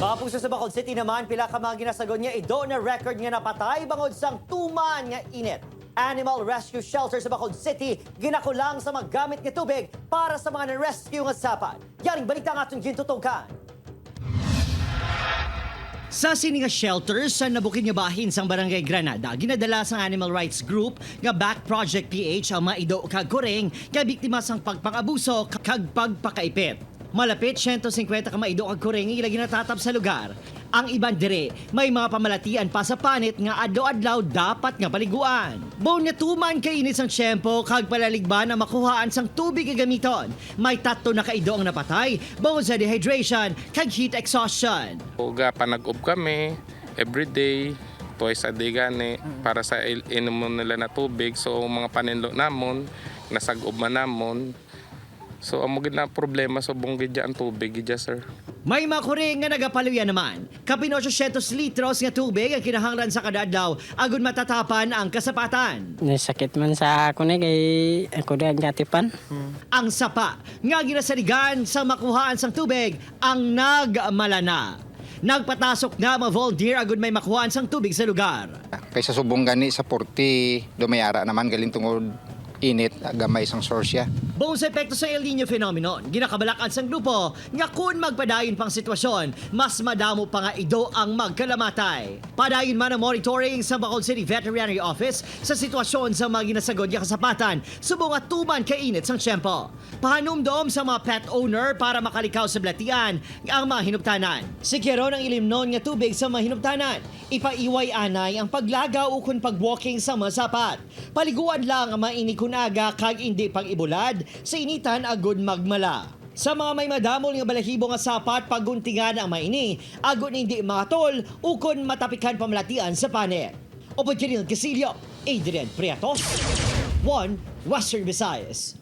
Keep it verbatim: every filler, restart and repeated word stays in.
Mga pugso, sa Bacolod City naman, pila ka mga ginasagod nga ido na record nga napatay bangod sang tuman nga init. Animal Rescue Shelter sa Bacolod City ginakulang sa magamit nga tubig para sa mga na-rescue nga sapat. Yaring balita ang aton gintutukan. Sa sini nga shelter sa nabukid nga bahin sang Barangay Granada, ginadala sang animal rights group nga Back Project P H ang mga ido kag kuring nga biktima sang pagpang-abuso kag pagpakaipit. Malapit siyento singkwenta ka mga ido kag kuring ang ila ginatatap sa lugar. Ang iban diri may mga pamalatian pa sa panit nga adlaw-adlaw dapat nga paliguan. Bangod nga tuman ka init sang tiyempo kag palaligban ang makuhaan sang tubig nga gamiton, may tatlo na ka ido ang napatay bangod sa dehydration kag heat exhaustion. Uga, panag-ob kami every day, twice a day gani, para sa il- inom nila na tubig. So, ang mga paninlo namon, nasag-ob man namon. So, amo gid na problema subong gid ang tubig gid, sir. May mga kuring nga nagapaluya naman. Kapin otsosyentos litros nga tubig ang kinahanglan sa kada adlaw agud matatapan ang kasapatan. Nasakit man sa ako ni kay ako di ang katipan. Ang sapa nga ginasaligan sa makuhaan sang tubig ang nagmalana. Nagpatasok na ang mga volunteer agud may makuhaan sang tubig sa lugar. Kay sa subong gani sa forty, dumayara naman galing tungod init, gamay sang source siya. Bangod sa epekto sa El Nino phenomenon, ginakabalak-an sang grupo nga kun magpadayon pang sitwasyon, mas madamo pa nga ido ang magkalamatay. Padayon man ang monitoring sa Bacolod City Veterinary Office sa sitwasyon sa mga ginasagod nga kasapatan subong nga tuman ka init sang tiyempo. Pahanumdom sa mga pet owner para makalikaw sa balatian ang mga hinubtanan. Sikyaron ang ilimnon nga tubig sa mga hinubtanan. Ipaiway anay ang paglagaw ukon pag-walking sa mga sapat. Paliguan lang ang mga ini kun aga kag indi pag-ibulad sa initan agud magmala. Sa mga may madamol nga balahibo nga sapat, paguntingan ang mga ini agud indi makatol ukon matapikan pamalatian sa panit. Upod kini ang Casillo, Adrian Prieto, One Western Visayas.